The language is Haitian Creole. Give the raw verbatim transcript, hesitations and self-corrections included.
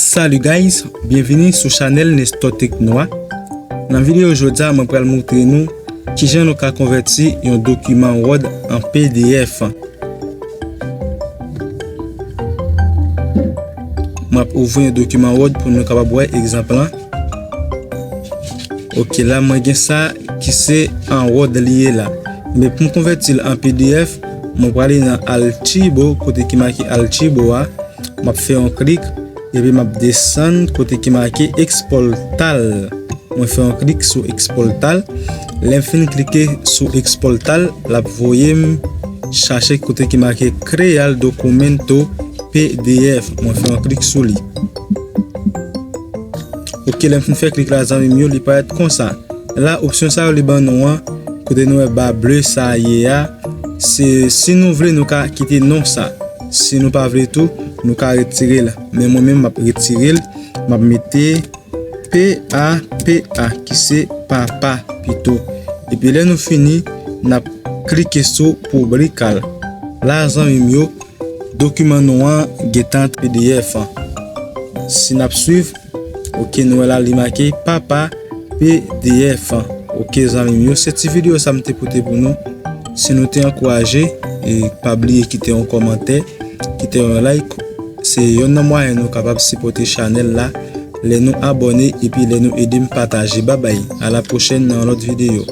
Salut guys, byenvini sou chanèl Nestor Techno a. Nan videyo jodi a, mwen pral montre nou kijan nou ka konvèti yon dokiman Word an P D F. Mwen ap ouvri yon dokiman Word pou nou kapab wè egzanp lan. Ok, la mwen gen sa ki se an Word li ye la. Men pou m konvèti l an P D F, mwen prale nan Archibo, kote ki make Archibo a. M ap fè yon klik, epi m ap desann kote ki make Exportal. Mwen fè yon klik sou Exportal. Lè m fin klike sou Exportal, l ap voye m chache kote ki make Crear Documento P D F. Mwen fè yon klik sou li. Ok, lè m fin fè klik la, zanmi m yo, li parèt konsa. La, opsyon sa yo li ban nou an, kote nou wè ba ble sa ye a, se si nou vle, nou ka kite non sa. Si nou pa vle tou, nou ka retire l. Men mwen menm, m ap retire l. M ap mete P A P A, ki se papa pito. Epi lè nou fini, n ap klike sou Publicar. La, zanmi m yo, dokiman nou an gentan P D F. Si n ap swiv, ok, nou wè la li make papa P D F. Ok, zanmi m yo, se ti videyo sa m te pote pou nou. Si nou te ankouraje, e pa bliye kite yon kòmantè, kite yon like. Se yonn nan mwayen nou kapab sipòte chanèl la, lè nou abòne epi lè nou ede m pataje. Babay, a la pwochèn nan yon lòt videyo.